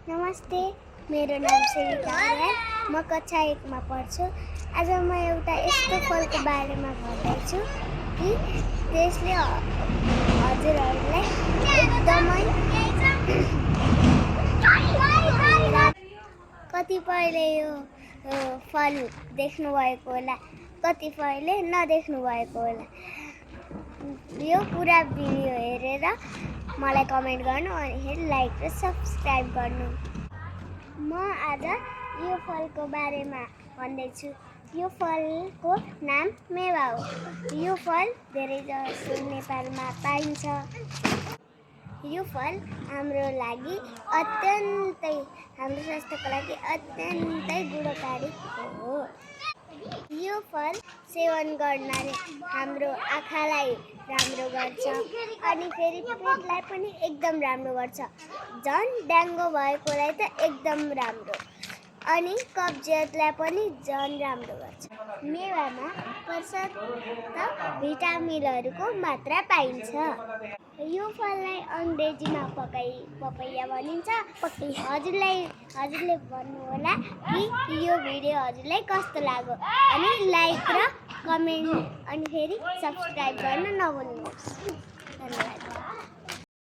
नमस्ते, मेरो नाम सेविका अर्याल। म कक्षा 1 मा पढ्छु। आज म एउटा यस्तो फलको बारेमा भन्दैछु कि त्यसले हजुरहरूलाई एकदमै कतिपयले यो फल देख्नुभएको होला, कतिपयले नदेख्नु भएको होला। यो पुरा भिडियो हेरेर मलाई कमेन्ट गर्नु अनि लाइक र सब्स्क्राइब गर्नु। म आज यो फलको बारेमा भन्दैछु। यो फलको नाम मेवा हो। यो फल धेरैजसो नेपालमा पाइन्छ। यो फल हाम्रो लागि हाम्रो स्वास्थ्यको लागि अत्यन्तै गुणकारी हो। यो फल सेवन गर्नाले हाम्रो आँखालाई राम्रो गर्छ अनि फेरि पेटलाई पनि एकदम राम्रो गर्छ। झन् डेङ्गु भएकोलाई त एकदम राम्रो अनि कब्जियतलाई पनि झन् राम्रो गर्छ। मेवामा पर्याप्त भिटामिनहरूको मात्रा पाइन्छ। यो फललाई अङ्ग्रेजीमा पपैया भनिन्छ। हजुरले भन्नुहोला कि यो भिडियो हजुरलाई कस्तो लाग्यो अनि लाइक र कमेन्ट अनि फेरि सब्स्क्राइब गर्न नभुल्नुहोस्। धन्यवाद।